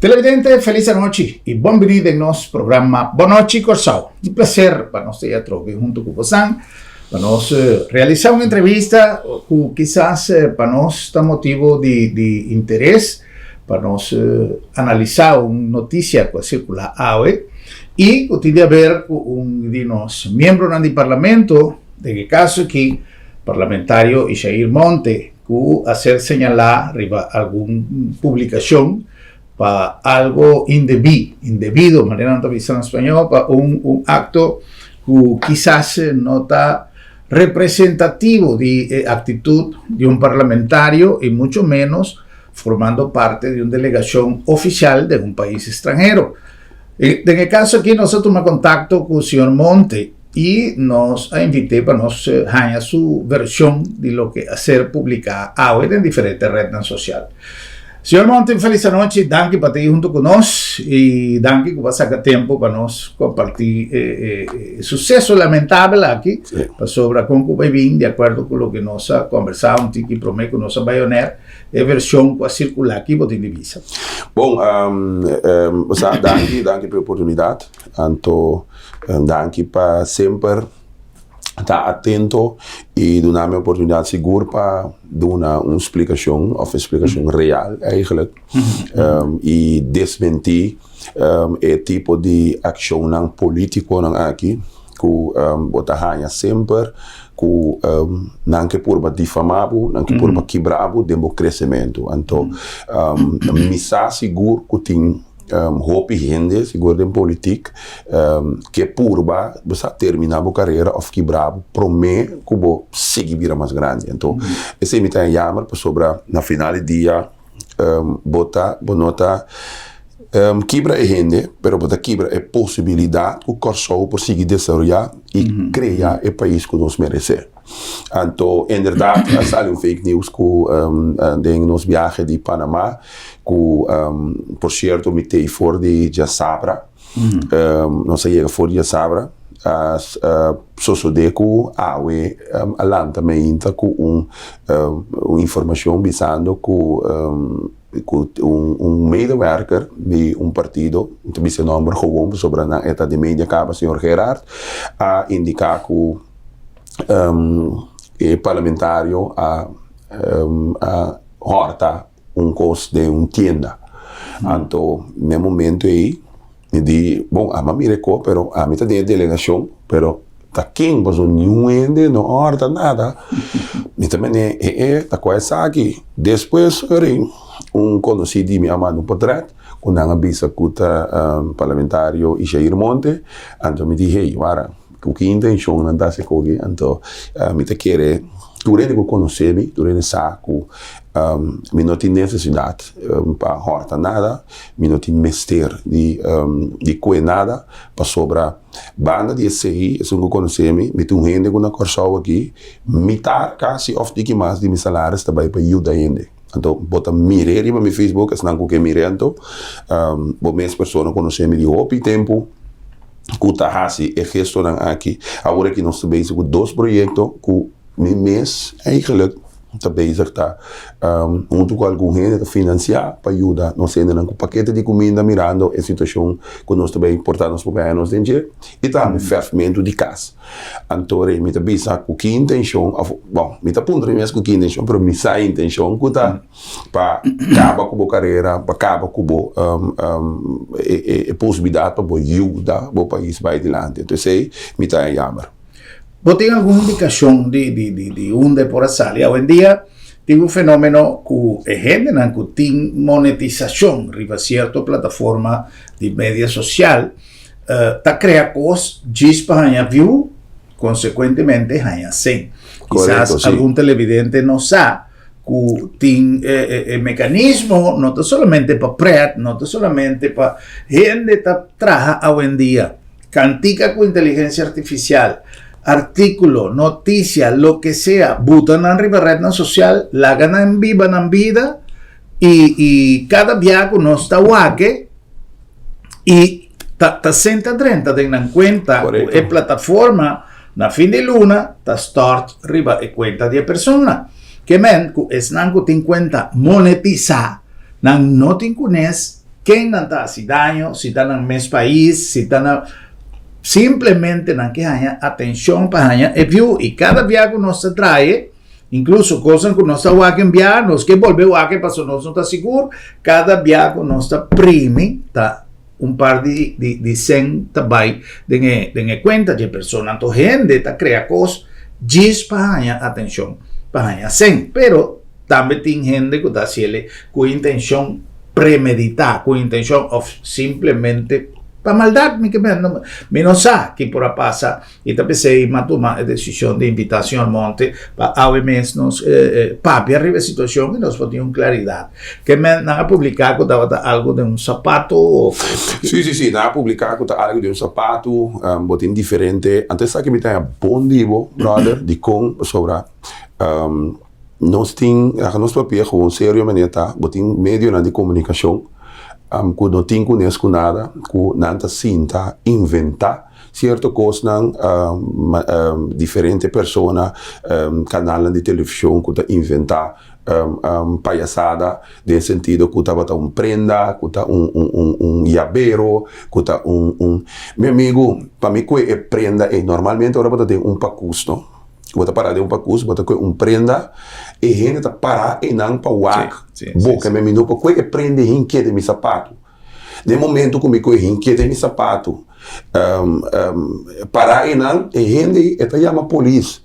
Televidente, felis anochi i bon bini den nos programa Bon Nochi Kòrsou. Un plaser pa nos ta e atrobe huntu ku bosan pa nos realisá un entrevista ku kisas pa nos ta motibu di di interes pa nos analisá un notisia ku a sirkulá awe i ku tin di haber ku un di nos miembronan di parlamento, den e kaso aki parlamentario Ishair Monte. Ku a ser señalá riba algun publikashon pa algo indebí, indebido, manera nan ta bisa na spañó, pa un un akto ku kisas no ta representativo di e aktitut di un parlamentario i mucho ménos formando parte di un delegashon ofisial den un pais estranhero. Den e kaso aki nos a tuma kontakto ku señor Monte. I nos a invit'é pa nos haña su vershon di loke a ser publiká awe den diferente retnan sosial. Señor Monti, un felis anochi, danki pa ta ei huntu ku nos i danki ku bo a saka tempu pa nos kompartí e suseso lamentabel aki, pasobra kon ku bai bin di akuerdo ku loke nos a kombersá un tiki promé ku nos a bai oner, e vershon ku a sirkulá aki bo tin di bisa. Bon, danki, danki pa e oportunidat. Anto danki pa semper ta atento y duna mi oportunidad sigur pa duna un splicacion of splicacion real eigenlijk y desmenti e tipo di accionnan politiconan aki cu bo ta haya semper cu nan ke purba difama bo, nan ke purba kibra bo den bo crecemento. Anto mi sa sigur cu tin. Hopi hende, sigur den politik, ke purba bo sa termina bo karera òf kibra bo promé ku bo sigui bira mas grandi. Anto esei mi ta jammer pasobra na final di dia bo ta bo no ta kibra e hende pero bo ta kibra e posibilidat ku Kòrsou por sigui desaroyá i krea e pais ku nos meresé. Anto inderdaad a sali un fake news ku den nos biahe di Panama ku por cierto mi tei for di djasabra nos a yega for di djasabra a sosode ku awe a lanta meinta ku un informacion bisando ku ku un medewerker di un partido mi ta bisa e nomber gewoon pasobra nan e ta den media kaba señor Gerard a indica ku e parlamentario a a hòrta un kos den un tienda. Anto na e momento ei mi di, bon ami a mira e kos pero ami ta den e delegashon pero ta ken pasobra niun hende no a hòrta nada. Mi ta mene e e ta kua esaki. Despues un konosí di mi a manda un potrèt ku nan a bisa ku ta parlamentario Ishair Monte. Anto mi di hey wara. Ku ki intenshon nan ta hasi koki? Anto mi ta kere tur hende ku konosé mi, tur hende sa ku mi no tin nesesidat pa hòrta nada, mi no tin mester di di kue nada, pasobra banda di esei esun ku konosé mi, mi ta un hende ku na Kòrsou aki mitar kasi òf tiki mas di mi salaris ta bai pa yuda hende. Anto bo ta mir'é riba mi Facebook, esnan ku ke mir'é anto bo mes persona konosé mi di hopi tempu. ku ta hasi e gestonan aki. Awor aki nos ta bezig ku dos proyekto ku mi mes eigenlijk ta bezig ta huntu ku algun hende ta finansiá pa yuda nos hendenan ku pakete di kuminda mirando e situashon ku nos ta bai porta nos por bai nos den dje i tambe fèrfmentu di kas. Anto rei mi ta bisa ku ki intenshon òf bon mi ta puntra mi mes ku ki intenshon pero mi sa e intenshon ku ta. Pa kaba ku bo karera, pa kaba ku bo e posibilidat pa bo yuda bo pais bai dilanti. Enton esei mi ta jammer. Bo tin algun indikashon di unda e por a sali? Awendia tin un fenomeno ku e hendenan ku tin monetisashon riba sierto plataforma di media sosial ta krea kos djis pa haña view, konsekuentemente haña sen. Kisas algun televidente no sa. Ku tin e mekanismo no ta solamente pa pret, no ta solamente pa hende ta traha awendia. Kantika ku inteligensia artifisial, artíkulo, notisia, loke sea, buta nan riba retnan sosial, laga nan biba nan bida i i kada bia ku nos ta wak i ta ta senta drenta den nan kuenta ku e plataforma. Na fin di luna ta stort riba e kuenta di e persona. Ke men ku esnan ku tin kuenta monetisá, nan no tin kunes. ken nan ta hasi daño, si ta nan mes pais, si ta na simplemente nan ke haña atenshon pa haña e view i kada bia ku nos ta trae, inkluso kosnan ku nos ta wak en bia, nos ke bolbe wak pasobra nos no ta sigur, kada bia ku nos ta primi ta un par di di di sen ta bai den e den e kuenta dje persona. Anto hende ta krea kos djis pa haña atenshon, pa haña sen, pero Tambe tin hende ku ta hasiel ku intenshon premeditá, ku intenshon òf simplemente pa maldat. Mi ke men, mi no sa ki por a pasa i ta p'esei mi a tuma e desishon di invitá señor Monte pa awe mes nos papia riba e situashon i nos por tin un klaridat. Ke men, nan a publiká ku tabata algu den un sapato òf? Sí, sí, sí, nan a publiká ku ta algu den un sapatu. Bo tin diferente, anto esaki mi ta haña bon di bo, bròder, dikon? Pasobra. Nos tin, laga nos papia gewoon serio manera ta, bo tin medionan di komunikashon ku no tin kunes ku nada, ku nan ta sinta inventá sierto kosnan, diferente persona, kanalnan di televishon ku ta inventá payasada den sentido ku tabata un prenda, ku ta un yabero, ku ta un, mi amigu, pa mi kue e prenda ei normalmente ora bo ta den un pakus no. Bo ta para den un pakus, bo ta kue un prenda, e hende ta para einan pa wak bo, ke mi no por kue e prenda e hinke den mi sapatu. Den momento ku mi kue hinke den mi sapatu, para einan, e hende ei e ta yama polis.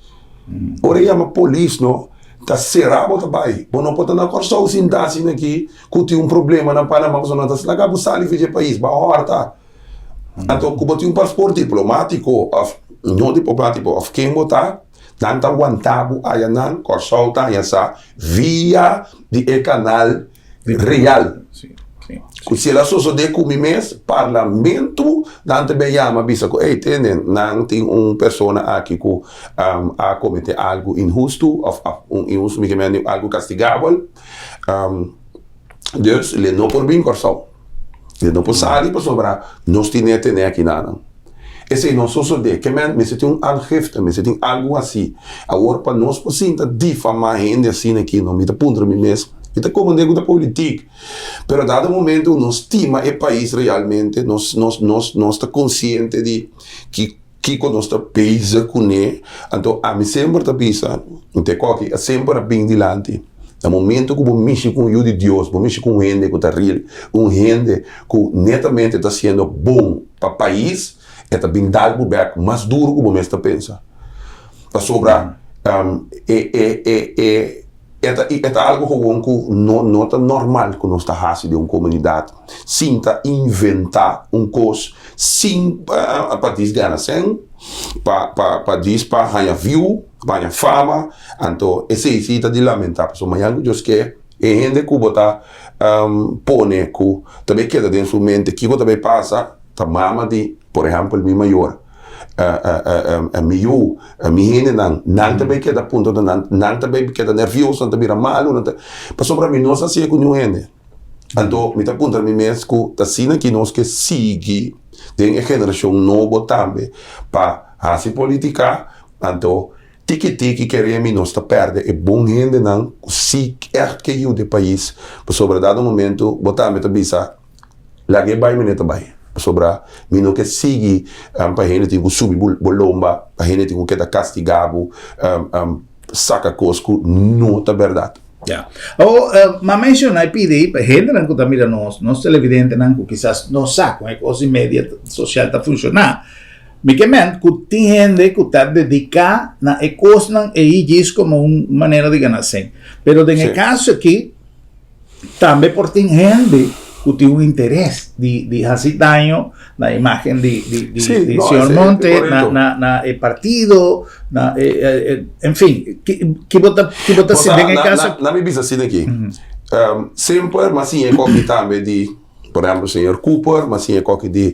Ora e yama polis no, ta sera bo ta bai. Bo no por ta na Kòrsou sinta asina aki ku tin un problema na Panama pasobra nan ta laga bo sali for dje pais, bo a hòrta. Anto ku bo tin un pasport diplomátiko òf no diplomátiko òf ken bo ta, nan ta wanta bo aya nan, Kòrsou ta haña sa via di e kanal real. Ku si el a sosodé ku mi mes, parlamento nan ta bin yama bisa ku ey tende nan tin un persona aki ku a kometé algu inhustu òf un inhustu mi ke mende algu kastigabel, dus le no por bin Kòrsou. E no por sali pasobra nos tin e tene aki nanan. Esei no sosodé. Ke men mester tin un aangifte, mester tin algu hasi. Awor pa nos por sinta difamá hende asina aki no, mi ta puntra mi mes, mi ta komprendé ku ta politik, pero dado momento nos stima e pais realmente, nos nos nos nos ta konsiente di ki Kiko nos ta bezig kuné? Anto ami semper ta bisa, un te koki a semper a bin dilanti, na momento ku bo mishi ku un yu di Dios, bo mishi ku un hende ku ta real, un hende ku netamente ta hasiendo bon pa pais, e ta bin dal bo bek mas duru ku bo mes ta pensa. Pasobra e e e e. E ta e ta algo gewoon ku no no ta normal ku nos ta hasi den un komunidat sin ta inventá un kos sin pa dis gana sèn pa pa pa dis pa haña view pa haña fama anto esei si ta di lamentá pasobra mañana ku Dios ke e hende ku bo ta pone ku ta bai keda den su mente kiko ta bai pasa ta mama di por ehèmpel mi mayor. Mi yu, mi hendenan, nan ta bay keda punto na nan, nan ta bay keda nervioso, nan ta bira malu, nan ta, pasobra mi no sa hasié ku niun hende. Anto mi ta puntra mi mes ku ta asina ki nos ke sigui den e generashon nobo tambe pa hasi politika, anto tiki tiki kere mi nos ta pèrdè e bon hendenan ku si ègt ke yuda e pais, pasobra dado momento bo tambe ta bisa. Laga e bai mi no ta bai pasobra mi no ke sigui pa hende tin ku subi bo lomba pa hende tin ku keda kastiga bo saka kos ku no ta bèrdat. Ya. Awor, m'a menshona e pidi pa hendenan ku ta mira nos, nos televidentenan ku kisas no sa kon e kos di media sosial ta funshoná. Mi ke ment ku tin hende ku ta dediká na e kosnan ei djis komo un manera di gana sèn. Pero den e kaso aki. Tambe por tin hende ku tin un interes di di hasi daño na imagen di di di Sí, di no, señor ese, Monte, na correcto. na na e partido, na e e e en fin, ki ki bo ta ki bo ta Bo si sa, den e na, kaso? na, na mi bisa asina aki. Semper m'a siña e koki tambe di, por ehempel, señor Cooper, m'a siña e koki di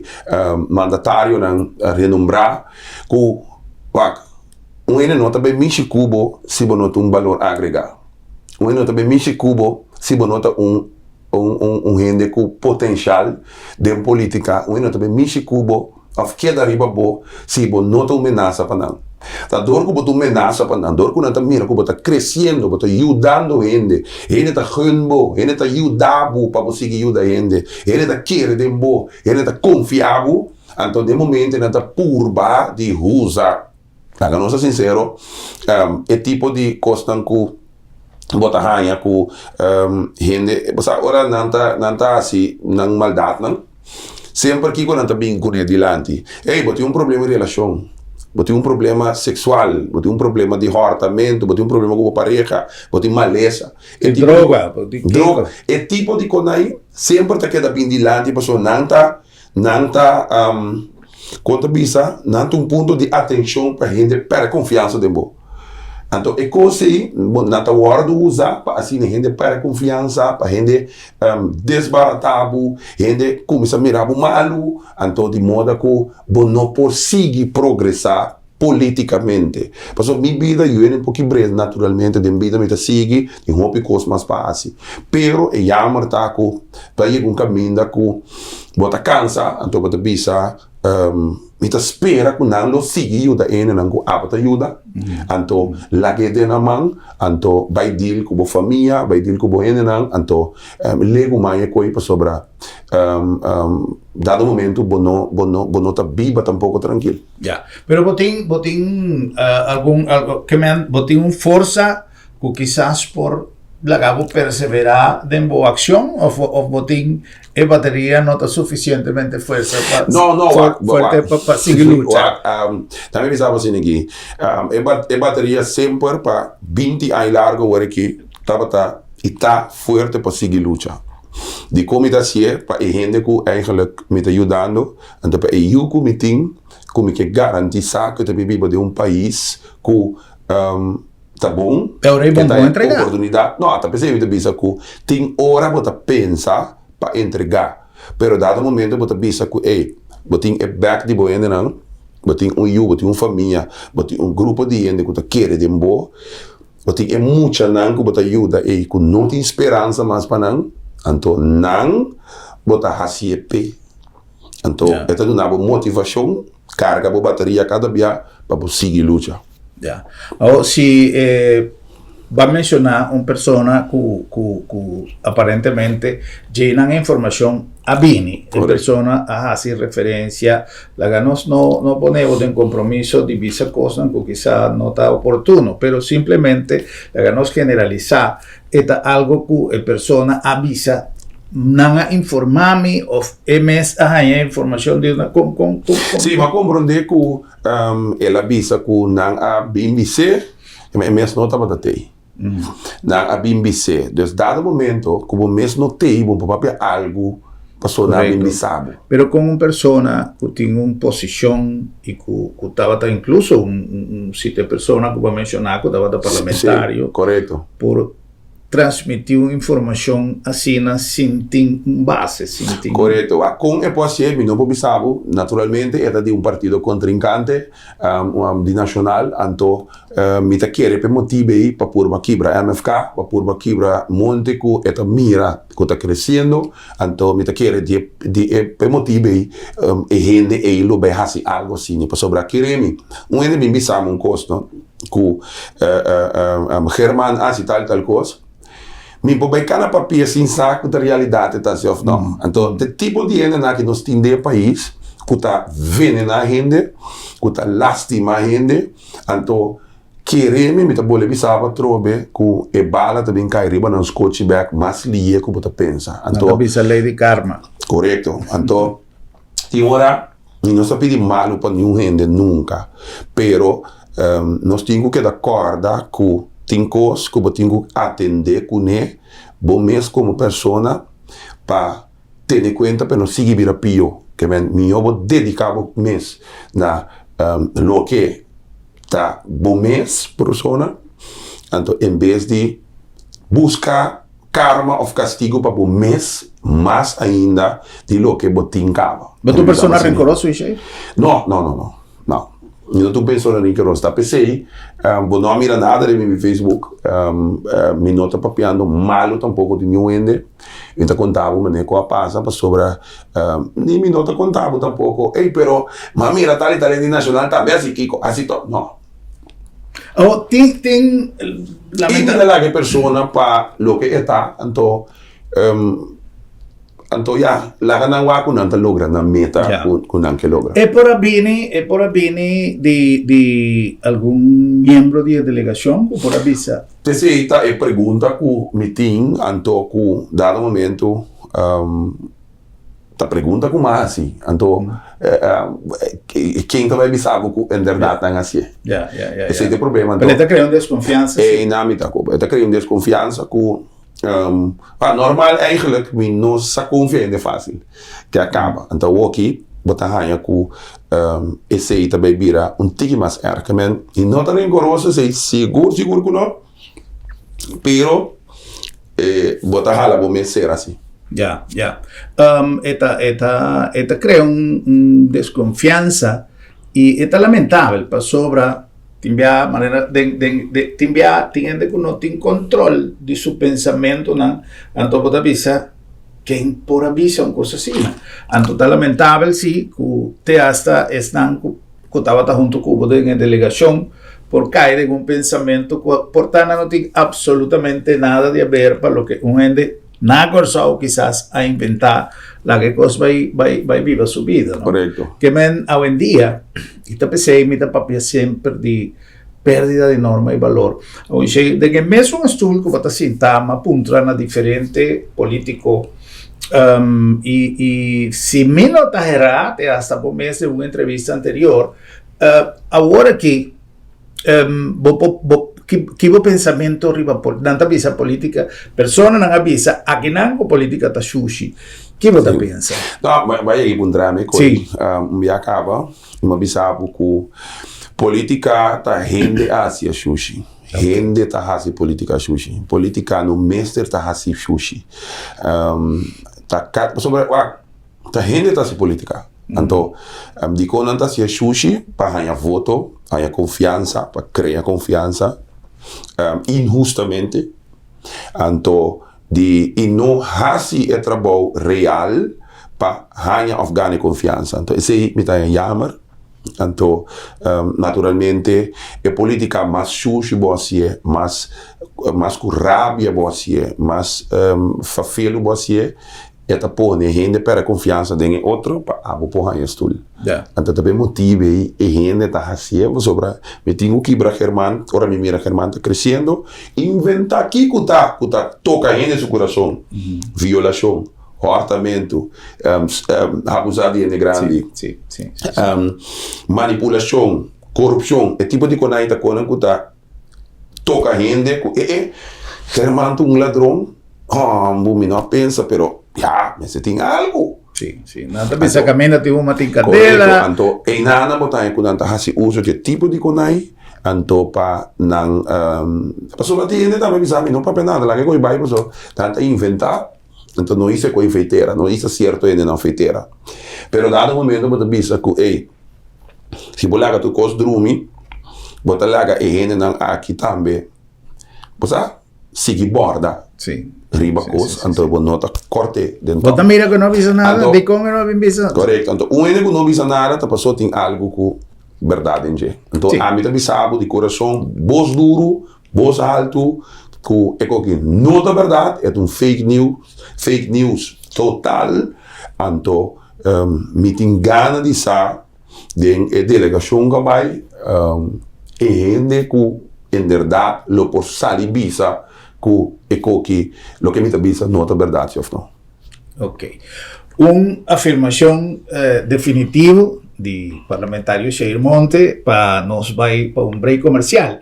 mandatarionan renombrá ku, wak, un hende no ta bai mishi ku bo si bo no ta un balor agregá. Un hende no ta bin mishi ku bo si bo no ta un un un hende ku potenshal den politika. Un hende no ta bin mishi ku bo òf keda riba bo si bo no ta un menasa pa nan. Ta dor ku bo ta un menasa pa nan, dor ku nan ta mira ku bo ta kresiendo, bo ta yudando hende, hende ta gun bo, hende ta yuda bo pa bo sigui yuda hende, hende ta kere den bo, hende ta konfia bo, anto den momento nan ta purba di usa, laga nos ta sinsero, e tipo di kosnan ku bo ta haña ku hende, bo sa ora nan ta nan ta hasi nan maldatnan, semper kiko nan ta bin kuné dilanti? Ey, bo tin un problema di relashon, bo tin un problema seksual, bo tin un problema di hòrtamentu, bo tin un problema ku bo pareha, bo tin malesa. E tipo di droga, bo tin droga. E tipo di konai semper ta keda bin dilanti pasobra nan ta Nan ta, kon ta bisa, nan ta un punto di atenshon pa hende pèrdè konfiansa den bo. Anto e kos ei, bo, nan ta wòrdu usa pa asina hende pèrdè konfiansa, pa hende desbaratá bo, hende kuminsá mira bo malu, anto di moda ku bo no por sigui progresá politikamente. Pasobra mi bida yu hende por kibr'é naturalmente, den bida mi ta sigui, tin hopi kos mas pa hasi. Pero e yamer ta ku ta yega un kaminda ku bo ta kansa, anto bo ta bisa, mi ta spera ku nan lo sigui yuda hendenan ku abo ta yuda, anto lag'é den nan man, anto bai deal ku bo famia, bai deal ku bo hendenan, anto legu man e koe pasobra dado momento bo no bo no bo no ta biba tampoko trankil. Ya, pero bo tin bo tin algun algo ke men bo tin un forsa ku kisas por laga bo perseverá den bo akshon of of bo tin e bateria no ta sufisientemente fuersa pa No, no, wak, fuerte wak, pa pa sigui lucha. Wak, tambe mi sa bo asina aki, e bat e bateria semper pa binti aña largo awor aki tabata i ta fuerte pa sigui lucha. Dikon mi ta hasié? Pa e hende ku eigenlijk mi ta yudando, Anto pa e yu ku mi tin, ku mi ke garantisá ku e ta bin biba den un pais ku ta bon, E ora ei ke bon ta bon entregá. oportunidat. No, ta p'esei mi ta bisa ku tin ora bo ta pensa pa entregá, pero dado momento bo ta bisa ku ey, bo tin e bèk di bo hendenan, bo tin un yu, bo tin un famia, bo tin un grupo di hende ku ta kere den bo, bo tin e muchanan ku bo ta yuda ey ku no tin speransa mas pa nan, anto nan bo ta hasié p'e. Anto e ta duna bo motivashon, karga bo bateria kada bia pa bo sigui lucha. Ya. Awor si e ba menshoná un persona ku ku ku aparentemente dje nan informashon a bini, e persona a hasi referensia, laga nos no no pone bo den kompromiso di bisa kosnan ku kisa no ta oportuno, pero simplemente laga nos generalisá E ta algo ku e persona a bisa, nan a informá mi òf e mes a haña e informashon di una kon kon kon kon. Sí, mi a komprondé ku el a bisa ku nan a bin bis'é, ma e mes no tabata tei. Nan a bin bis'é. Dus dado momento ku bo mes no tei, bo por papia algu pasobra nan a bin bisa bo. Pero kon un persona ku tin un posishon i ku ku tabata inkluso un un si ta e persona ku bo a menshoná ku tabata parlamentario. Sí, korekto. Por transmití un informashon asina sin tin un base, sin tin. Korekto. Wak kon e por hasié mi no por bisa bo. Naturalmente e ta di un partido kontrinkante di Nashonal, anto mi ta kere pa e motibu ei pa purba kibra MFK, pa purba kibra monte ku e ta mira ku ta kresiendo. Anto mi ta kere di e di e pa e motibu ei e hende ei lo bai hasi algo asina pasobra kere mi un hende bin bisa mi un kos no ku German a hasi tal i tal kos mi por bai kana papia sin sa ku ta realidat e ta hasi òf no anto e tipo di hendenan ku nos tin den e pais ku ta venena hende ku ta lastima hende anto Kere mi, mi ta bolbe bisa bo atrobe ku e bala ta bin kai riba nan skochi bek mas lihe ku bo ta pensa. Nan ta bisa lei di karma. Korekto. Anto, tin ora mi no sa pidi malu pa niun hende nunka, pero nos tin ku keda kòrda ku tin kos ku bo tin ku atendé kuné bo mes komo persona pa tene kuenta pa no sigui bira pio. Ke men mihó bo dediká bo mes na loke. Ta bo mes persona, anto en bes di buska karma of kastigo pa bo mes mas ainda di loke bo tin kaba. Bo ta un persona renkoroso, Ishai? No, no, no, no, no. Mi no ta un persona renkoroso. Ta p'esei bo no a mira nada riba mi Facebook. Mi no ta papiando malu tampoko di niun hende. Mi ta konta bo manera ku a pasa pasobra ni mi no ta konta bo tampoko, ey pero mi a mira tal i tal hende nacional tambe hasi kiko, hasi to. No. Oh, tin, tin, lamenta. I ta laga e persona pa loke e ta, anto, um, anto ya, laga nan wak ku nan ta logra nan meta ku, ku nan ke logra. E por a bini, e por a bini di, di algun miembro di e delegashon ku por a bisa. Esei ta e pregunta ku mi tin, anto ku dado momento, um, Ta pregunta ku mas hasi. Anto ken ta bai bisa bo ku enderdat nan hasié? Esei ta e problema anto. Pero e ta krea un deskonfiansa si. Einan mi ta koba. E ta krea un deskonfiansa ku normal eigenlik mi no sa konfia hende fásil. Ke a kaba. Anto awoki bo ta haña ku esei ta bai bira un tiki mas erg. Ke men i no ta renkoroso esei sigur sigur ku no. Pero bo ta hala bo mes ser asi. Ya, ya. E ta, e ta, e ta crea un, un desconfianza y e ta lamentabel pasobra tin bia manera den, den, den, tin bia tin hende cu no tin control di su pensamentonan, anto bo ta bisa ken por a bisa un cosa asina. Anto ta lamentabel si cu te hasta esnan cu ku tabata huntu ku bo den e delegashon por kai den un pensamentu ku por ta nan no tin absolutamente nada di haber pa loke un hende na Kòrsou kisas a inventá laga e kos bai bai bai biba su bida no. Korekto. Ke men awendia i ta p'esei mi ta papia semper di pèrdida di norma i balor. Ounke den e mesun stul ku bo ta sinta m'a puntra na diferente polítiko i i si mi no ta herá te hasta bo mes den un entrevista anterior awor aki bo por bo ki ki bo pensamentu riba nan ta bisa polítika personanan a bisa akinan ku polítika ta shushi ki bo ta pensa? No, bo a yega puntra mi koe un bia kaba. Mi a bisa bo ku politika ta hende a hasi a shushi. Hende ta hasi politika shushi. Politika no mester ta hasi shushi. Ta kat pasobra wak ta hende ta hasi politika. Anto dikon nan ta hasi e shushi? Pa haña voto, haña konfiansa, pa krea konfiansa inhustamente. Anto di i no hasi e trabou real pa haña òf gana e konfiansa. Anto esei mi ta haña yamer. Anto naturalmente e politika mas shushi bo hasié, mas mas ku rabia bo hasié, mas fafelu bo hasié, E ta pone hende perde konfiansa den e otro pa abo por haña stul. Anto ta be motibu ei e hende ta hasié pasobra mi tin ku kibra German, ora mi mira German ta kresiendo, inventá kiko ta ku ta toka hende su kurason, violashon, hòrtamentu, abusá di hende grandi, manipulashon, korupshon, e tipo di konai ta konan ku ta toka hende ku e e German ta un ladron. Hombo, mi no a pensa, pero ya, mester tin algu. Sí, sí. Nan ta bisa kaminda tin huma tin kandela. Korekto. Anto, einan bo ta haña ku nan ta hasi uso di e tipo di konai, anto pa nan, pasobra tin hende tambe bisa mi no papia nada, laga e koe bai pasobra nan ta inventá, anto no hisa e koe feitera, no hisa sierto hendenan feitera. Pero dado momento bo ta bisa ku ey, si bo laga tur kos drumi, bo ta laga e hendenan aki tambe, bo sa? sigui borda riba kos, anto bo no ta kort'é den Bo ta mira ku no bisa nada, dikon e no bin bisa? Korekto, anto un hende ku no bisa nada ta pasobra tin algu ku bèrdat den dje. Anto ami ta bisa bo di kurason, bos duru, bos altu, ku e koki no ta bèrdat, e ta un fake news, fake news total, anto mi tin gana di sa Den e delegashon ku a bai, e hende ku inderdat lo por sali bisa ku e koki loke mi ta bisa no ta bèrdat si òf no. Ok. Un afirmashon definitivo di Parlamentario Shair Monte pa nos bai pa un break komersial.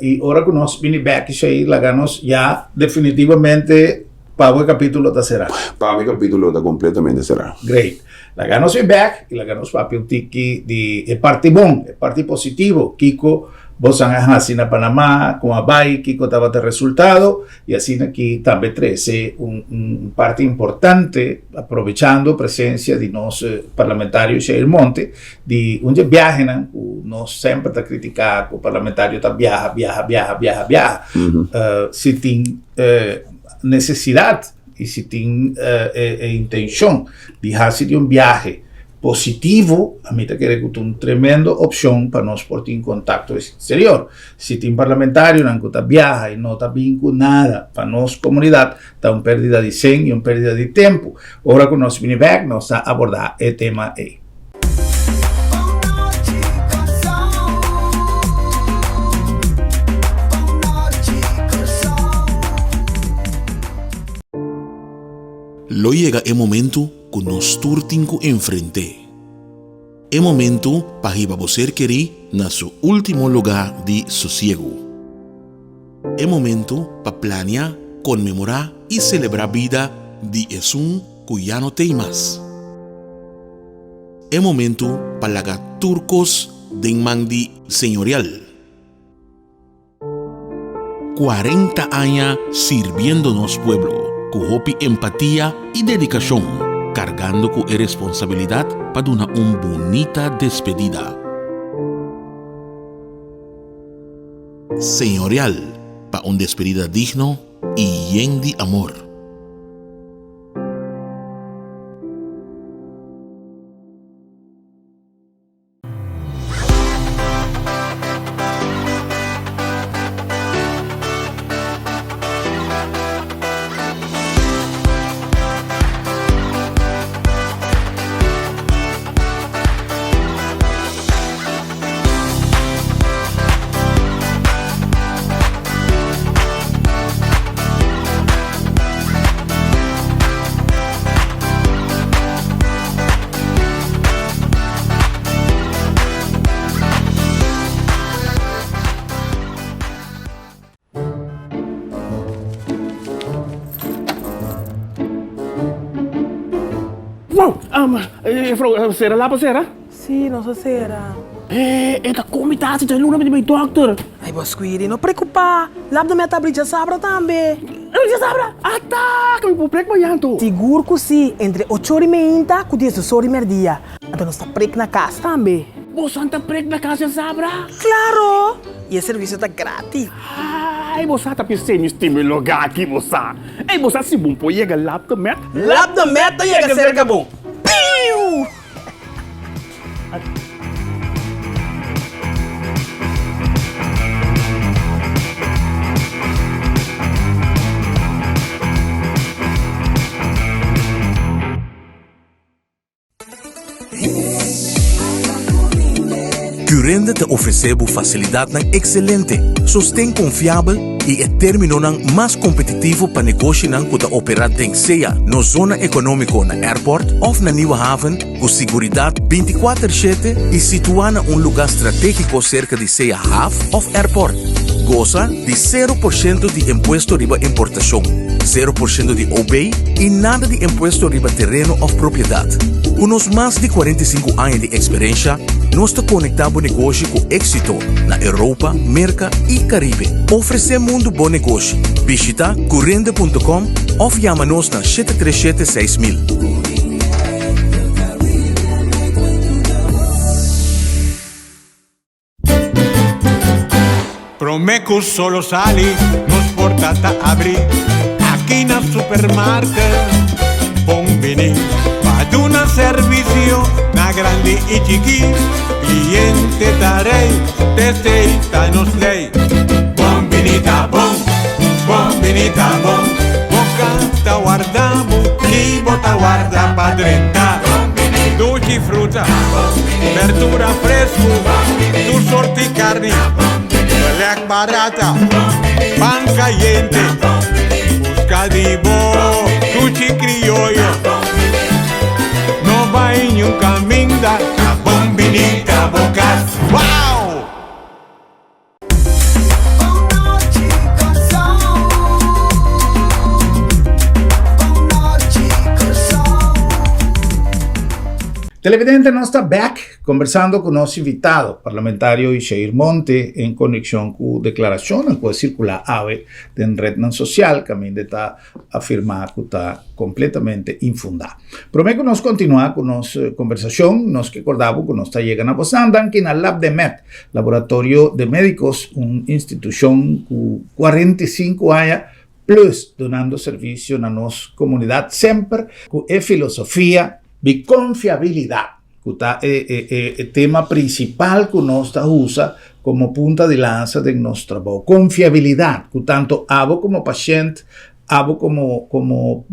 I ora ku nos bini bèk Shair laga nos ya definitivamente pa bo e kapitulo ta será. Pa mi kapitulo ta kompletamente será. Great. Laga nos bin bek i laga nos papia un tiki di e parti bon, e parti positivo, kiko bosan a hasi na Panama, kon a bai, kiko tabata e resultado, i asina ki tambe trese un un parti importante, aprovechando presencia di nos parlamentario Shair Monte, di un dje biahenan ku nos semper ta kritiká ku parlamentario ta biaha, biaha, biaha, biaha, biaha, si tin nesesidat. I si tin e intenshon di hasi di un biahe Positivo, ami ta kere ku ta un tremendo opshon pa nos por tin kontakto eksterior. Si tin parlamentarionan ku ta biaha i no ta bin ku nada pa nos komunidat, ta un pèrdida di sen i un pèrdida di tempu. Ora ku nos bini bèk nos ta abordá e tema ei. Lo yega e momentu ku nos tur tin ku enfrent'é. E momentu pa hiba bo ser kerí na su último lugá di sosiegu. E momentu pa plania, konmemorá i selebrá bida di esun ku ya no t'ei mas. E momentu pa laga tur kos den man di Señorial. 40 aña sirbiendo nos pueblo ku hopi empatia i dedikashon, kargando ku e responsabilidat pa duna un bunita despedida. Señorial pa un despedida digno i yen di amor. Wow! Um, juffrouw, sera lapa sera? Sí, nos a sera. Eh, e ta komi tasi, ta luna mi di bai dokter. Ay, bo Squiri, no preocupa. Lap de mi a tabli djasabra tambe. Djasabra? Ata! Ka mi por prek mañan to. Sigur ku sí, entre ocho ora i meinta ku diesdos ora i merdia. Anto nos ta prek na kas tambe. Bosan ta prek na kas djasabra? Klaro! I e servisio ta gratis. Ay, bo sa ta pis'é mi stima e lugá aki, bo sa. Ey, bo sa si bon por yega Lap de Met? Lap de Met ta yega serka bo. Piu! Curinde ta ofresé bo fasilidatnan ekselente, sosten konfiabel i e términonan mas kompetitivo pa negoshinan ku ta operá den sea nos zona ekonómiko na Airport òf na Nieuwe Haven ku siguridat bintikuater shete i situá na un lugá stratégiko serka di sea haf òf airport. Gosa di sero por shento di impuesto riba importashon, sero por shento di OB i nada di impuesto riba tereno òf propiedat. Ku nos mas di 45 aña di eksperensha, nos ta konektá bo negoshi ku éksito na Europa, Merka i Karibe. Ofresé mundu bo negoshi. Bishita curende.com òf yama nos na 737 6000. Prome cu solo sali, nos porta ta abri aki na supermarket. Bon bini pa duna servicio na grandi y chiki. Cliente ta rey, t'esey ta nos ley. Bon bini ta bon, bon bini ta bon. Bo cas ta warda bo y bo ta warda pa drenta. Dushi fruta, berdura fresku, tur sorti karni, belèk barata, pan kayente, buska di bo dushi krioyo. No bai niun kaminda, ta bon bini ta bo kas. Wow! Televidente nos ta back conversando cu nos invitado, parlamentario Ishair Monte, en conexion cu declaracionnan cu a circula awe den rednan social caminda ta afirma cu ta completamente infunda. Prome cu nos continua cu nos conversacion, nos ke corda bo cu nos ta yega na bosan danki na Labdemed, Laboratorio de Medicos, un institucion cu 45 aña plus dunando servicio na nos comunidad semper cu e filosofia di confiabilidad. ku ta e e e e tema prinsipal ku nos ta usa komo punta di lansa den nos trabou. Konfiabilidat, ku tanto abo komo pashènt, abo komo komo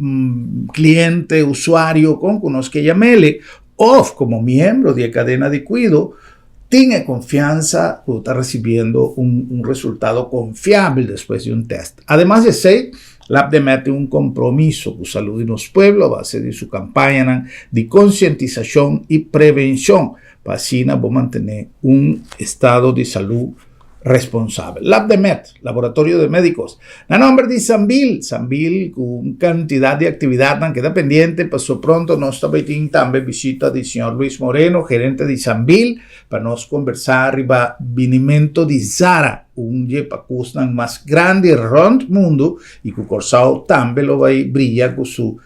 kliente, usuario, kon ku nos ke yam'ele, òf komo miembro di e kadena di kuido, tin e konfiansa ku ta resibiendo un un resultado konfiabel despues di un tèst. Ademas di esei, Labdemed tin un kompromiso ku salud di nos pueblo a base di su kampañanan di konsientisashon i prevenshon pa asina bo mantené un estado di salud responsabel. Labdemed, Laboratorio de Médicos, na nomber di Sambil, Sambil ku un kantidat di aktividatnan keda pendiente paso pronto nos ta bai tin tambe bishita di señor Luis Moreno, gerente di Sambil, pa nos kombersá riba binimento di Zara. Un dje pakusnan mas grandi rònt mundu i ku Kòrsou tambe lo bai bria ku su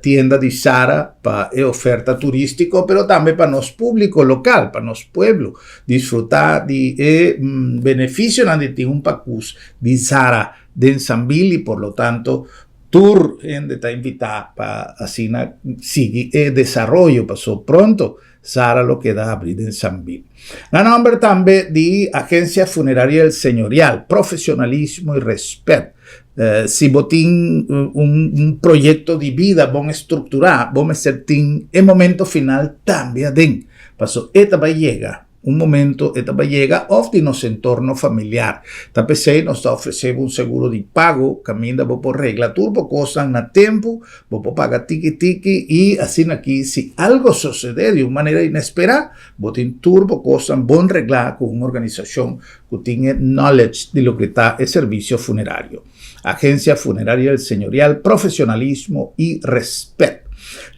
tienda di Zara pa e oferta turístiko pero tambe pa nos públiko lokal, pa nos pueblo disfrutá di e benefisionan di tin un pakus di Zara den Sambil i por lo tanto tur hende ta invitá pa asina sigui e desaroyo paso pronto Zara lo keda habrí den Sambil. Na nòmber tambe di Agencia Funeraria El Señorial, profesionalismo y respet. Si bo tin un proyecto di bida bon estructurá, bo mester tin e momento final tambe aden. Paso e ta bai yega. Un momento e ta bai yega òf di nos entorno familiar. Ta p'esei nos ta ofresé bo un seguro di pago kaminda bo por regla tur bo kosnan na tempu Bo por paga tiki tiki i asina aki si algo sosodé di un manera inesperá, bo tin tur bo kosnan bon reglá ku un organisashon ku tin e knowledge di loke ta e servisio funerario. Agencia Funeraria El Señorial, profesionalismo i respet.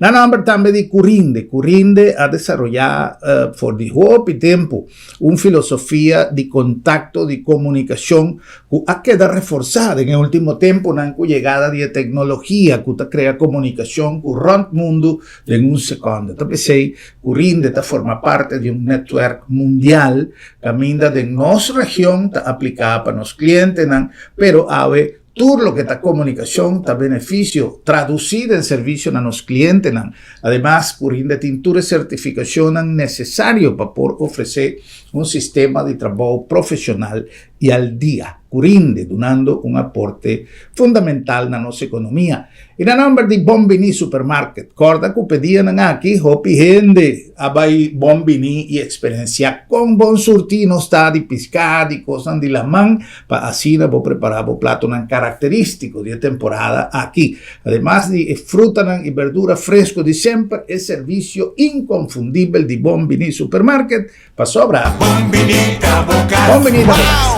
Na nòmber tambe di Curinde. Curinde a desaroyá for di hopi tempu un filosofia di kontakto, di komunikashon ku a keda reforsá den e último tempunan ku yegada di e teknologia ku ta krea komunikashon ku rònt mundu den un sekònde. Ta p'esei ku Rinde ta forma parte di un nètwèrk mundial kaminda den nos region ta apliká pa nos klientenan, pero awe Tur loke ta komunikashon ta benefisio tradusí den servisio na nos klientenan. Ademas, Curinde tin tur e sertifikashonnan nesesario pa por ofresé un sistema di trabou profeshonal i al dia. Curinde dunando un aporte fundamental na nos ekonomia. I na nòmber di Bon Biní Supermarket, kòrda ku p'e dianan aki hopi hende a bai Bon Biní i eksperensiá kon bon surtí nos ta di piská, di kosnan di laman, pa asina bo prepará bo platonan karakterístiko di e temporada aki. Ademas di e frutanan i berdura fresko di semper, e servisio inkonfundibel di Bon Biní Supermarket Pasobra. Bon bini ta bo kas. Bon bini ta bo kas.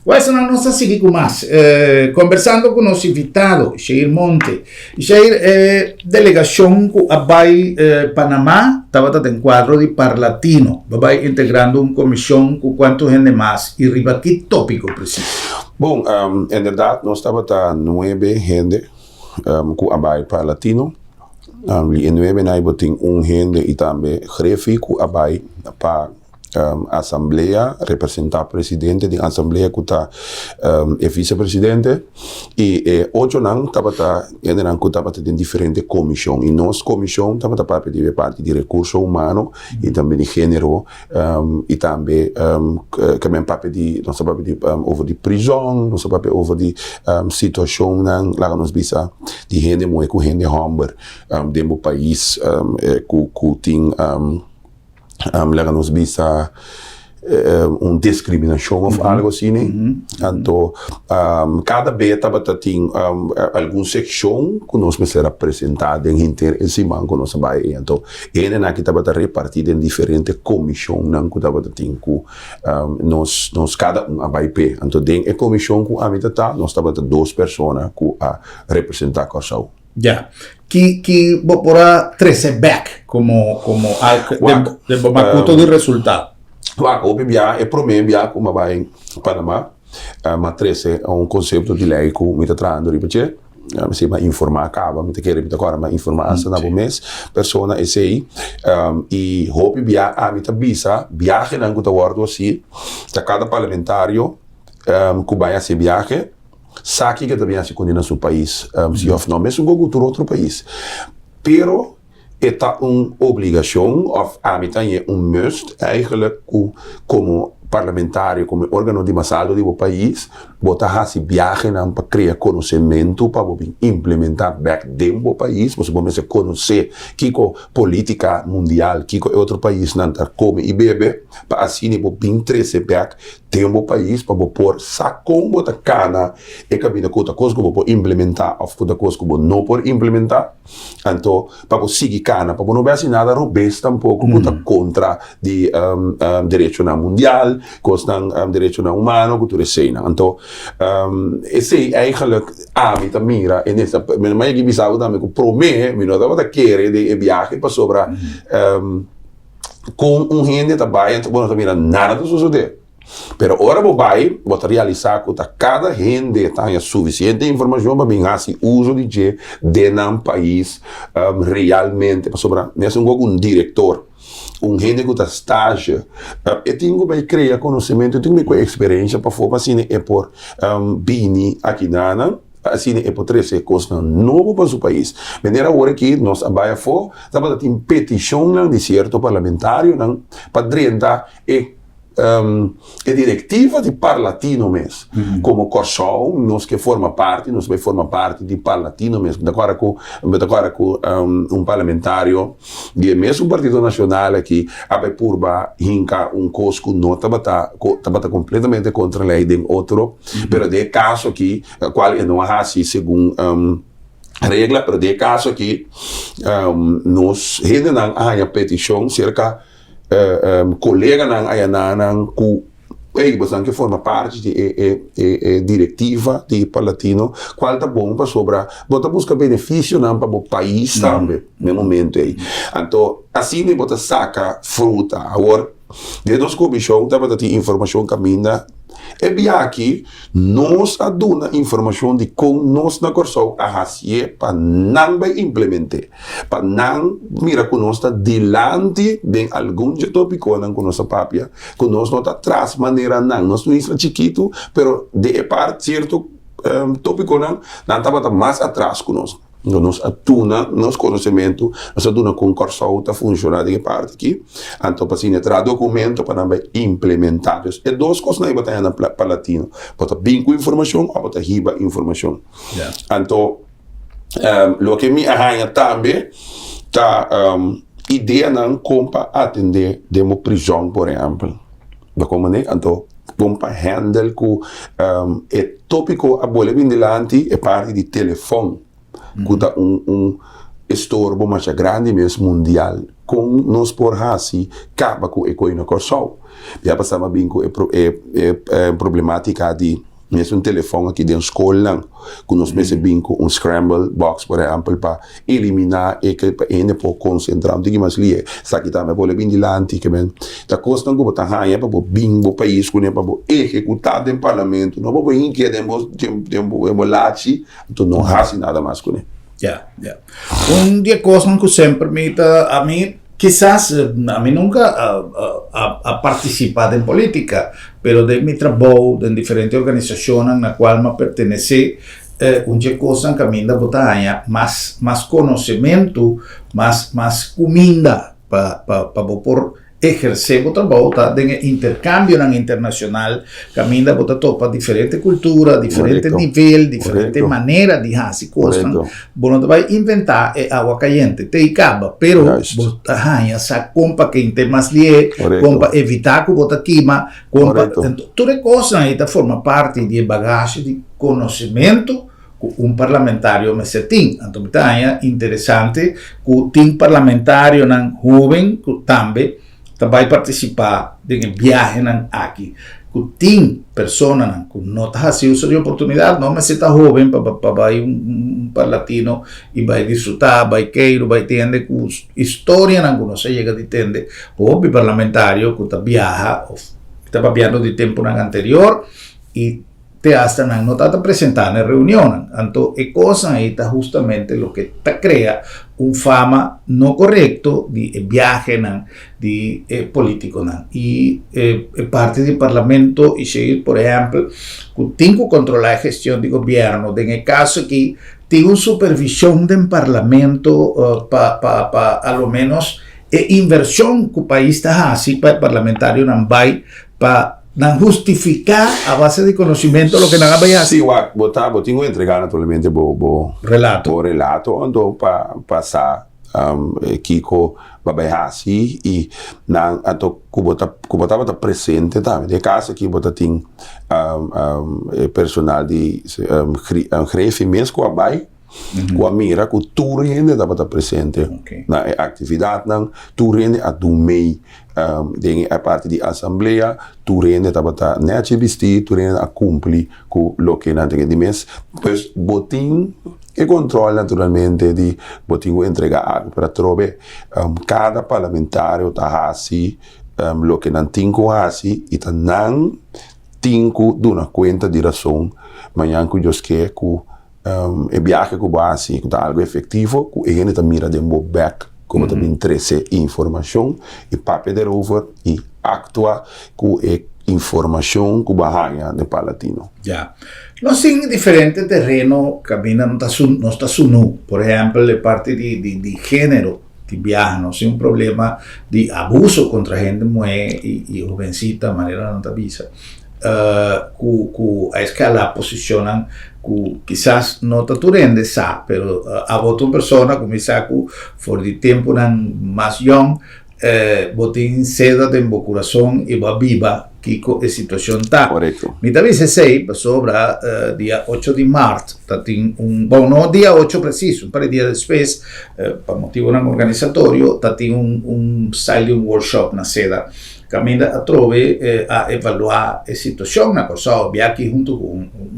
Wèsnan nos ta sigui ku mas kombersando ku nos invitado Sheir Monte. Sheir, e delegashon ku a bai Panamá tabata den kuadro di Parlatino. Bo bai integrando un komishon ku kuantu hende mas i riba ki tópiko presis? Bon, inderdaad nos tabata nuebe hende ku a bai Parlatino. Di e nuebenan bo tin un hende i tambe grefi ku a bai pa asamblea, representá presidente den asamblea ku ta e visepresidente. I e ochonan tabata hendenan ku tabata den diferente komishon. I nos komishon tabata papia di e parti di rekurso humano i tambe di género. I tambe ke men papia di, nos ta papia di over di prizòn, nos ta papia over di situashonnan, laga nos bisa, di hende muhé ku hende hòmber den bo pais ku tin, laga nos bisa, un diskriminashon òf algu asina. Anto kada be tabata tin algun sekshon ku nos mester a presentá den henter e siman ku nos a bai ei. Anto e hendenan aki tabata repartí den diferente komishonnan ku tabata tin ku nos nos kada un a bai p'e. Anto den e komishon ku ami ta ta nos tabata dos persona ku a representá Kòrsou. Ya. Ki ki bo por a trese bèk komo komo alg den den bo makuto di resultado? Wak, hopi bia e promé bia ku mi a bai Panamá mi a trese un konsepto di lei ku mi ta trahando riba dje. Mi si mi a informá kaba, mi ta kere mi ta kòrda mi a informá asta na bo mes persona esei. I hopi bia ami ta bisa biahenan ku ta wòrdu hasi ta kada parlamentario. ku bai hasi biahe sa kiko e ta bin hasi kuné na su pais si òf no. Mesun ku tur otro pais. Pero e ta un obligashon òf ami ta hañ'é un must eigenlijk ku komo parlamentario, komo e órgano di mas alto di bo pais, bo ta hasi biahenan pa krea konosementu pa bo bin implementá bèk den bo pais, pasobra bo mester konosé kiko polítika mundial, kiko e otro paisnan ta kome i bebe, pa asina bo bin trese bèk den bo pais pa bo por sa kon bo ta kana e kaminda ku ta kos ku bo por implementá òf ku ta kos ku bo no por implementá. Anto pa bo sigui kana, pa bo no bai hasi nada robes tampoko ku ta kontra di derechonan mundial, kosnan derechonan humano ku tur eseinan. Anto esei eigenlijk ami ta mira e nesta, mi a yega bisa bo tambe ku promé mi no tabata kere den e biahe pasobra kon un hende ta bai anto bo no ta mira nada ta sosodé. Pero ora bo bai, bo ta realisá ku ta kada hende ta haña sufisiente informashon pa bin hasi uso di dje den nan pais realmente. Pasobra mesun ku un direktor, un hende ku ta stage, e tin ku bai krea konosementu, e tin ku bai kue eksperensha pafó pa asina e por bini akinanan, pa asina e por trese kosnan nobo pa su pais. Manera awor aki nos a bai afó, tabata tin petishonnan di sierto parlamentarionan pa drenta e E direktiva di Parlatino mes, komo Kòrsou nos ke forma parti, nos bai forma parti di Parlatino mes. Mi ta kòrda ku, mi ta kòrda ku un parlamentario di e mesun Partido Nashonal aki a bai purba hinka un kos ku no tabata, ku tabata kompletamente kontra lei den otro, pero den e kaso aki, kual e no a hasi segun regla, pero den e kaso aki nos hendenan a haña petishon serka. Koleganan ayananan ku ey boso nan ke forma parti di e e direktiva di Parlatino kual ta bon pasobra bo ta buska benefisionan pa bo pais tambe na e momento ey. Anto asina bo ta saka fruta. Awor den nos komishon tabata tin informashon kaminda E biaha aki nos a duna informashon di kon nos na Kòrsou a hasié pa nan bai implement'é, pa nan mira ku nos ta dilanti den algun dje topikonan ku nos a papia, ku nos no ta tras manera nan. Nos ta un isla chikitu, pero den e part sierto topikonan nan tabata mas atras ku nos. Nos a duna nos konosementu, nos a duna kon Kòrsou ta funshoná den e parti aki, anto pa asina traha dokumento pa nan bai implementá. Dus e dos kosnan ei bo ta haña na Parlatino, bo ta bin ku informashon òf bo ta hiba informashon. Anto loke mi a haña tambe ta ideanan kon pa atendé den bo prizòn por ehèmpel. Bo komprendé? Anto kon pa handle ku e tópiko a bole bin dilanti e parti di telefòn ku ta un un estorbo masha grandi mes mundial. Kon nos por hasi kaba ku e koi na Kòrsou? Ya pasá mi a bin ku e e problemátika di mes un telefòn aki den skolnan ku nos mester bin ku un scramble box por ehèmpel pa eliminá e ke pa hende por konsentrá un tiki mas lihe. Esaki tambe a bolbe bin dilanti ke men ta kosnan ku bo ta haña pa bo bin bo pais kuné pa bo ehekutá den parlamento no pa bo hinkia den bo den bo lachi anto no hasi nada mas kuné. Ya, ya. Un di e kosnan ku semper mi ta ami Kisas ami nunka a partisipá den polítika, pero den mi trabou den diferente organisashonnan na kual mi a pertenesé, un dje kosnan kaminda bo ta haña mas mas konosementu, mas mas kuminda pa pa bo por ehersé bo trabou ta den e interkambionan internashonal kaminda bo ta topa diferente kultura, diferente nivel, diferente manera di hasi kosnan. Bo no ta bai inventá e awa kayente te i kaba, pero bo ta haña sa kon pa kente mas lié, kon pa evitá ku bo ta kima, kon pa tur e kosnan ei ta forma parti di e bagashi di konosementu ku un parlamentario mester tin. Anto mi ta haña interesante ku tin parlamentarionan hóben ku tambe ta bai partisipá den e biahenan aki. Ku tin personanan ku no ta hasi uso di oportunidat, no mester ta hóben pa pa bai un parlatino i bai disfrutá, bai keiru, bai tende ku historianan ku nos a yega di tende hopi parlamentario ku ta biaha òf ta papiando di tempunan anterior i. Te hasta nan no tabata presentá na e reunionnan. Anto e kosnan ei ta hustamente loke ta krea un fama no korekto di e biahenan di e politikonan. I e parti di parlamento i shei por ehèmpel ku tin ku kontrolá e gestion di gobièrnu den e kaso aki tin un supervishon den parlamento pa pa pa a lo ménos e invershon ku pais ta hasi pa e parlamentarionan bai pa nan hustifiká a base di konosimento loke nan a bai hasi. Sí, wak, bo ta, bo tin ku entregá naturalmente bo, bo Relato. bo relato anto pa pa sa kiko bo a bai hasi i nan anto ku bo ta ku bo tabata presente tambe. Den e kaso aki bo ta tin e personal di Grefi mes ku a bai ku a mira ku tur hende tabata presente na e aktividatnan, tur hende a dun mei den e parti di asamblea, tur hende tabata nèchi bistí, tur hende a kumpli ku loke nan tin di mes. Pues bo tin e kontròl naturalmente di bo tin ku entregá algu, pero atrobe kada parlamentario ta hasi loke nan tin ku hasi i ta nan tin ku duna kuenta di rason mañan ku Dios ke ku E biahe ku bo a hasi ku ta algu efektivo ku e hende ta mira den bo bèk ku bo ta bin trese informashon i papia derover i aktua ku e informashon ku bo a haña den Parlatino. Ya. Nos tin diferente tereno kaminda no ta nos ta sunú. Por ehèmpel e parti di di di género di biaha nos tin un problema di abuso kontra hende muhé i i hobensita manera nan ta bisa. Ku ku a eskala posishonnan ku kisas no ta tur hende sa, pero abo ta un persona ku mi sa ku for di tempunan mas yòn bo tin seda den bo kurason i bo a biba kiko e situashon ta. Korekto. Mi ta bisa esei pasobra dia ocho di mart ta tin un, bon no dia ocho presis, un par di dia despues pa motibonan organisatorio ta tin un un style di un workshop na seda. Kaminda atrobe a evaluá e situashon na Kòrsou, bia aki huntu ku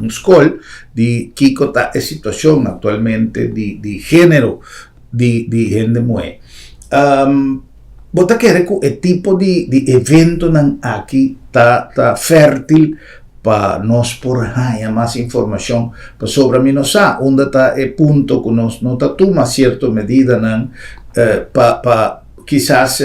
un skol di kiko ta e situashon aktualmente di di género di di hende muhé. Bo ta kere ku e tipo di di eventonan aki ta ta fértil pa nos por haña mas informashon? Pasobra mi no sa unda ta e punto ku nos no ta tuma sierto medidanan pa pa Kisas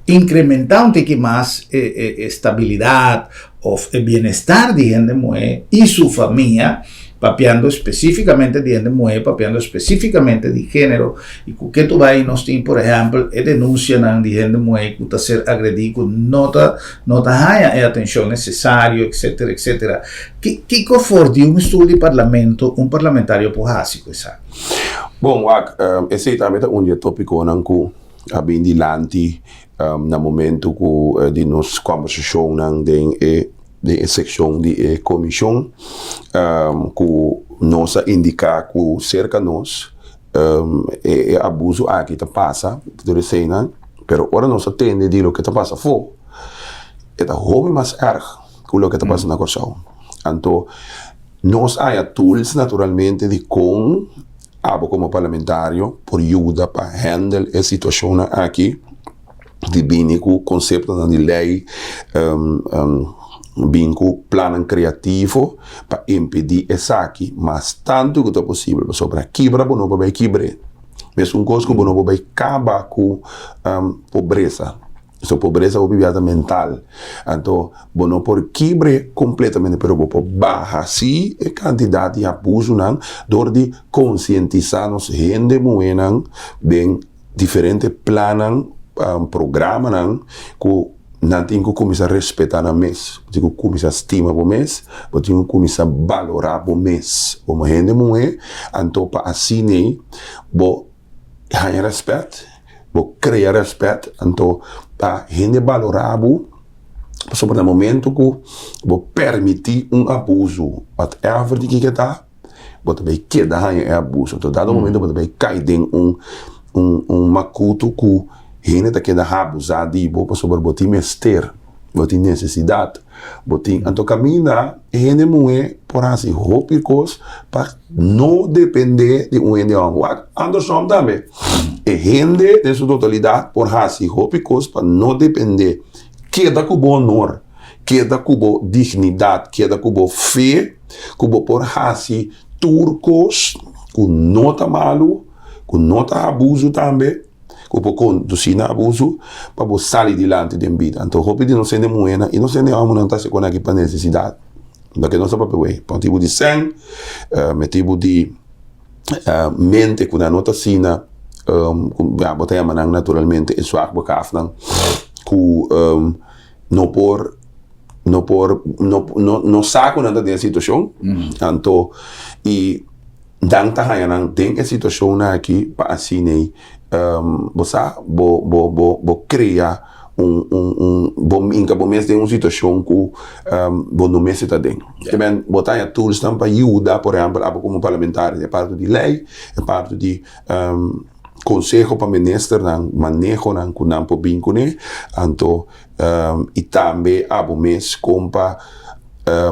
incrementa un tiki mas e stabilidad of e bienestar di hende muhe y su famia, papiando specificamente di hende muhe, papiando specificamente di genero, y cu ke tu bay nos tin por ehempel e denuncianan di hende muhe cu ta ser agredi cu no ta no ta haya e atencion necesario etcetera etcetera. Kico for di un stoel di parlamento un parlamentario por haci cu esaki? Bon, wak, esei tambe ta un di e tópikonan ku a bin dilanti na momentu ku di nos kòmbersashonnan den e den e sekshon di e komishon, ku nos a indiká ku serka nos e abuso aki ta pasa tur eseinan, pero ora nos a tende di loke ta pasa afó, e ta hopi mas èrg ku loke ta pasa na Kòrsou. Anto. Nos haya tools naturalmente di con abo como parlamentario por yuda pa handle e situacionnan aki di bini cu conceptonan di ley, bin cu plannan creativo pa impedi esaki mas tanto cu ta posibel pasobra kibra bo no por bay kibre, mesun cos cu bo no por bay caba cu pobresa. So pobresa hopi bia ta mental. Anto bo no por kibre completamente pero bo por baha si e cantidad di abusonan door di concientisa nos hende muhenan den diferente plannan, programanan cu nan tin cu cuminsa respeta nan mes. Bo tin cu cuminsa stima bo mes, bo tin cu cuminsa balora bo mes como hende muhe anto pa asina bo haña rèspèt, bo krea rèspèt, anto pa hende balorá bo, pasobra na momento ku bo permití un abuso, whatever di kiko ta, bo ta bai keda haña e abuso. Anto dado momento bo ta bai kai den un un makutu ku hende ta keda abusá di bo pasobra bo tin mester. Bo tin nesesidat, bo tin, anto kaminda e hende muhé por hasi hopi kos pa no dependé di un hende hòmber. Wak, andersom tambe, e hende den su totalidat por hasi hopi kos pa no dependé. Keda ku bo honor, Keda ku bo dignidat, keda ku bo fe ku bo por hasi tur kos ku no ta malu, ku no ta abusu tambe, ku por kondusí na abusu, pa bo sali dilanti den bida. Anto hopi di nos hende muhénan i nos hende hòmbernan ta hasi kon aki pa nesesidat. Loke nos ta papia wei, pa motibu di sèn, motibu di mente ku nan no ta asina, ku ya bo ta yama nan naturalmente e zwakbegaafdnan ku no por no por no no no sa ku nan ta den e situashon anto i nan ta haña nan den e situashonnan aki pa asin'ei bo sa bo bo bo bo krea un un un bo hinka bo mes den un situashon ku bo no mester ta den. Te men bo ta haña toolsnan pa yuda por ehèmpel abo komo parlamentario e parti di lei e parti di konseho pa ministernan manehonan ku nan por bin kuné anto i tambe abo mes kon pa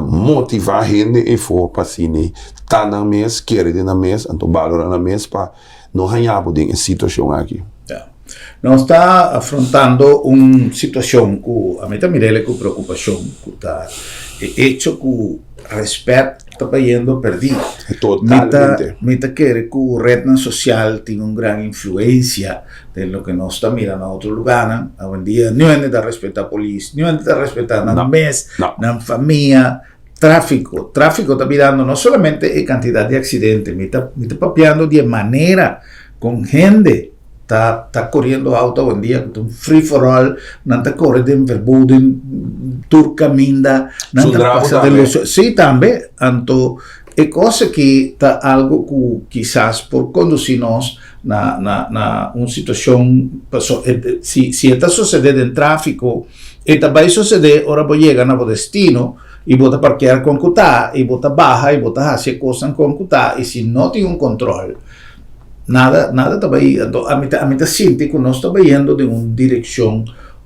motivá hende efo pa asina ta nan mes kere den nan mes anto balorá nan mes pa no haña bo den e situashon aki. Ya. Nos ta afrontando un situashon ku ami ta mir'el ku preokupashon ku ta e echo ku rèspèt ta bayendo pèrdí. Totalmente. Mi ta kere ku retnan sosial tin un gran influensia den loke nos ta mira na otro lugánan. Awendia niun hende ta respetá polis, niun hende ta respetá nan mes, nan famia. Tráfiko. Tráfiko ta birando no solamente e kantidat di aksidente, mi ta mi ta papiando di e manera kon hende ta ta koriendo outo awendia ku ta un free for all, nan ta kore den verboden tur kaminda, nan ta pasa den los, si tambe, anto e kos aki ta algo ku kisas por kondusí nos na na na un situashon paso si si e ta sosede den tráfiko e ta bai sosede ora bo yega na bo destino i bo ta parkear kon ku ta i bo ta baha i bo ta hasi e kosnan kon ku ta i si no tin un kontrol nada nada ta bai anto ami ta ami ta sinti ku nos ta bayendo den un direkshon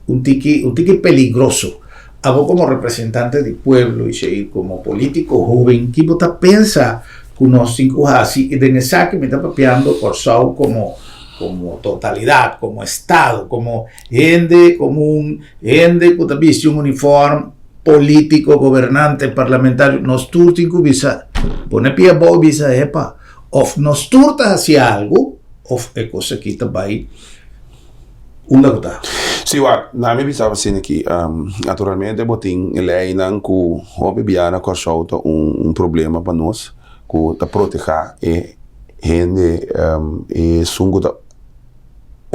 un tiki un tiki peligroso abo komo representante di pueblo i komo politiko hoben ki bo ta pensa ku nos tin ku hasi i den esaki mi ta papiando Kòrsou komo komo totalidat komo estado komo hende komun hende ku ta bisti un uniform Politico, gobernante, parlamentario, nos tur tin cu bisa, pone pia abou y bisa, epa, of nos tur ta haci algo, of e cos aki ta bay unda cu ta. Si wak, na mi bisa asina aki, naturalmente bo tin leynan cu hopi bia na Kòrsou ta un problema pa nos, cu ta proteha e hende, esun cu ta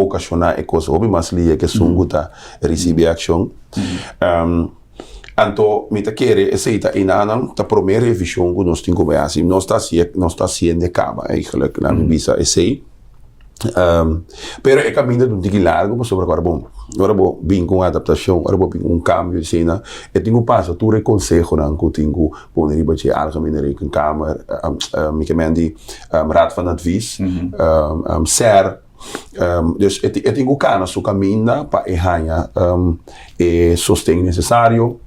okashoná e kos hopi mas lia ke esun ku ta risibí e akshon. Anto mi ta kere esei ta einanan ta promé revishon ku nos tin ku bai hasi. Nos ta hasié, nos ta hasiendo e kaba eigentlik, laat mi bisa esei. Pero e kaminda ta un tiki largu pasobra ku ora bo ora bo bin ku un adaptashon, ora bo bin ku un kambio di asina, e tin ku pasa tur e konsehonan ku tin ku pone riba dje, Algemene Rekenkamer, mi ke men di Raad van Advies, SER, dus e tin ku kana su kaminda pa e haña e sosten nesesario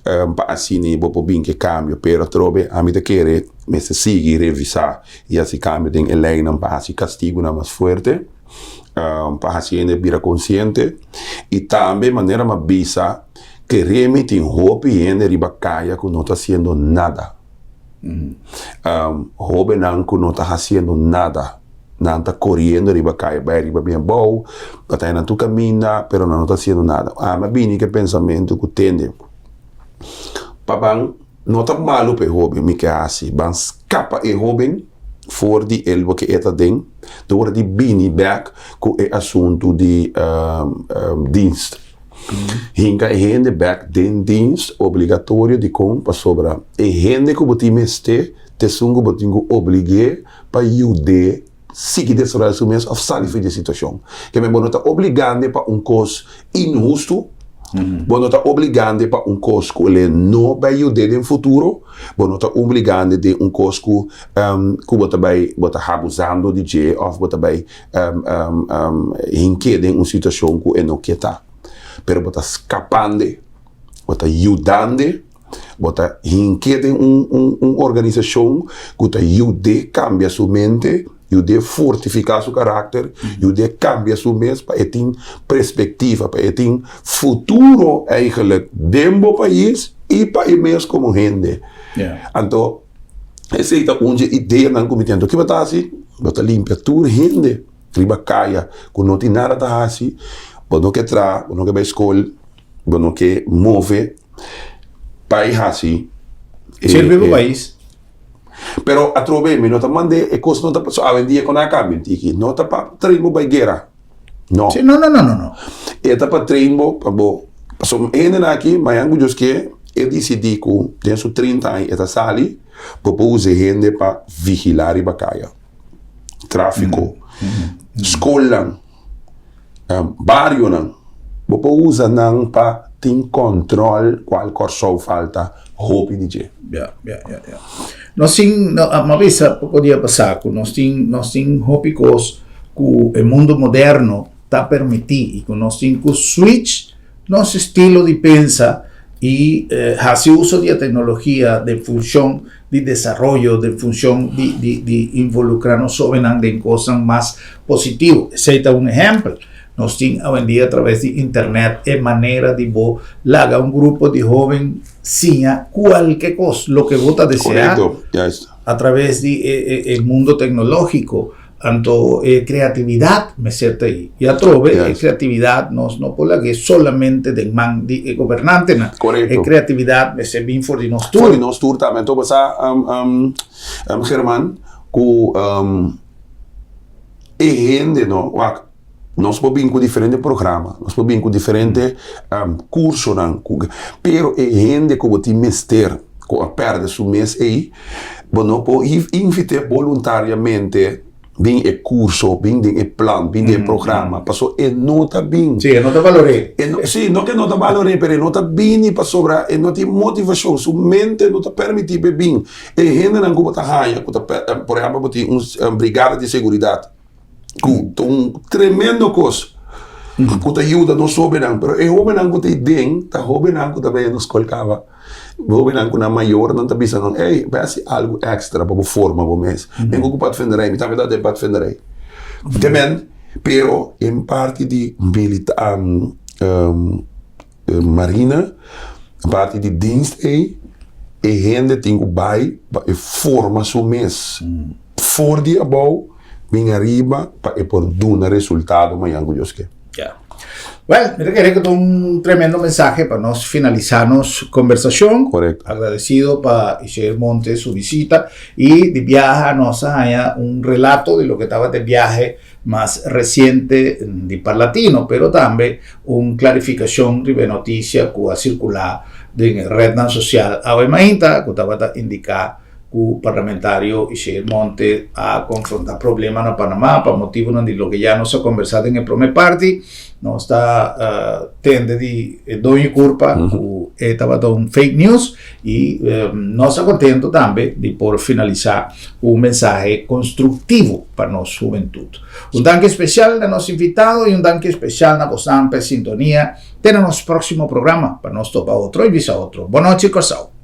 pa asina bo por bin ku e kambio. Pero atrobe ami ta kere mester sigui revisá i hasi kambio den e leinan pa hasi kastigunan mas fuerte, pa hasi hende bira konsiente i tambe manera mi a bisa kere mi tin hopi hende riba kaya ku no ta hasiendo nada. Hóbennan ku no ta hasiendo nada, nan ta koriendo riba kaya bai riba bin abou, nan ta henda tur kaminda, pero nan no ta hasiendo nada. Ami a bini ku e pensamentu ku tende, pa ban no ta malu pa e hóben mi ke hasi, ban skapa e hóben for di e loke e ta den, dor di bini bèk ku e asuntu di dienst. Hinka e hende bek den dienst obligatorio dikon? Pasobra e hende ku bo tin mester ta esun ku bo tin ku oblig'é pa yud'é sigui desaroyá su mes òf sali for di e situashon. Keme bo no ta obligand'e pa un kos inhustu, bo no ta obligand'e pa un kos ku el e no bai yud'é den futuro, bo no ta obligand'e den un kos ku ku bo ta bai bo ta habuzando di dje òf bo ta bai hink'é den un situashon ku e no ke ta. Pero bo ta skapand'e, bo ta yudand'e, bo ta hink'é den un organisashon ku ta yud'é kambia su mente, yud'é fortifiká su karakter, yud'é kambia su mes pa e tin perspektiva, pa e tin futuro eigenlijk den bo pais. i pa e mes komo hende. Anto esei ta un dje ideanan ku mi tin. Anto ki bo ta hasi? Bo ta limpia tur hende riba kaya ku no tin nada ta hasi, bo no ke traha, bo no ke bai skol, bo no ke move pa e hasi e. Sirbi bo pais. Pero atrobe mi no ta mand'é e kos no ta pasobra awendia kon a kambia tiki no ta pa train bo bai guera no. Sí, no no no no no. E ta pa train bo pa bo pasobra e hendenan aki mañan ku Dios ke e disidí ku den su 30 aña e ta sali bo por usa e hende pa vigilá riba kaya, tráfiko, skolnan. Barionan, bo por usa nan pa tin kòntròl kual Kòrsou falta hopi di dje. Ya, ya, ya, ya. Nos tin, no, mi a bisa poko dia pasá ku nos tin, nos tin hopi kos ku e mundu moderno ta permití i ku nos tin ku switch nos estilo di pensa i hasi uso di e teknologia den funshon di desaroyo, den funshon di di di involukrá nos hóbennan den kosnan mas positivo. Esei ta un ehèmpel. Nos tin awendia atraves di internet e manera di bo laga un grupo di hóben siña kualke kos, loke bo ta deseá atraves di e e e mundo teknológiko. Anto e kreatividat mester ta ei. I atrobe e kreatividat nos no por lag'é solamente den man di e gobernantenan. E kreatividat mester bin for di nos tur. For di nos tur tambe. Anto bo sa, German, ku e hende no, wak, nos por bin ku diferente programa, nos por bin ku diferente kursonan, pero e hende ku bo tin mester ku a pèrdè su mes ei, bo no por invit'é boluntariamente bin e kurso, bin den e plan, bin den e programa, pasobra e no ta bin. Sí, e no ta balor'é. Sí, no ke no ta balor'é, pero e no ta bini pasobra e no tin motivashon, su mente no ta permití p'e bin. E hendenan ku bo ta haña, ku ta, por ehèmpel bo tin un brigada di seguridat, ku ta un tremendo kos ku ta yuda nos hóbennan, pero e hóbennan ku ta ei den ta hóbennan ku ta bai na skol kaba, hóbennan ku nan mayornan ta bisa nan, ey, bai hasi algu èkstra pa bo forma bo mes. Mi ku padvinderij, mi tambe ta den padvinderij. Te men, pero en parti di milita marina, parti di dienst ei, e hende tin ku bai pa e forma su mes for di abou bin ariba pa e por duna resultado mañan ku Dios ke. Ya. Well, mi ta kere ku ta un tremendo mensahe pa nos finalisá nos kombersashon. Korekto. Agradesido pa Ishael Montes su visita i di biaha nos a haña un relato di loke tabata e biahe mas resiente di Parlatino, pero tambe un klarifikashon riba e notisia ku a sirkulá den e retnan sosial awe mainta ku tabata indiká ku parlamentario Ishael Monte a konfrontá problema na Panamá pa motibunan di loke ya nos a kombersá den e promé parti. Nos ta tende di e doño kurpa ku e tabata un fake news i nos ta kontento tambe di por finalisá ku un mensahe konstruktivo pa nos hubentut. Un danki spesial na nos invitado i un danki spesial na bosnan pa e sintonia. Te na nos próksimo programa pa nos topa otro i bisa otro. Bonochi Kòrsou!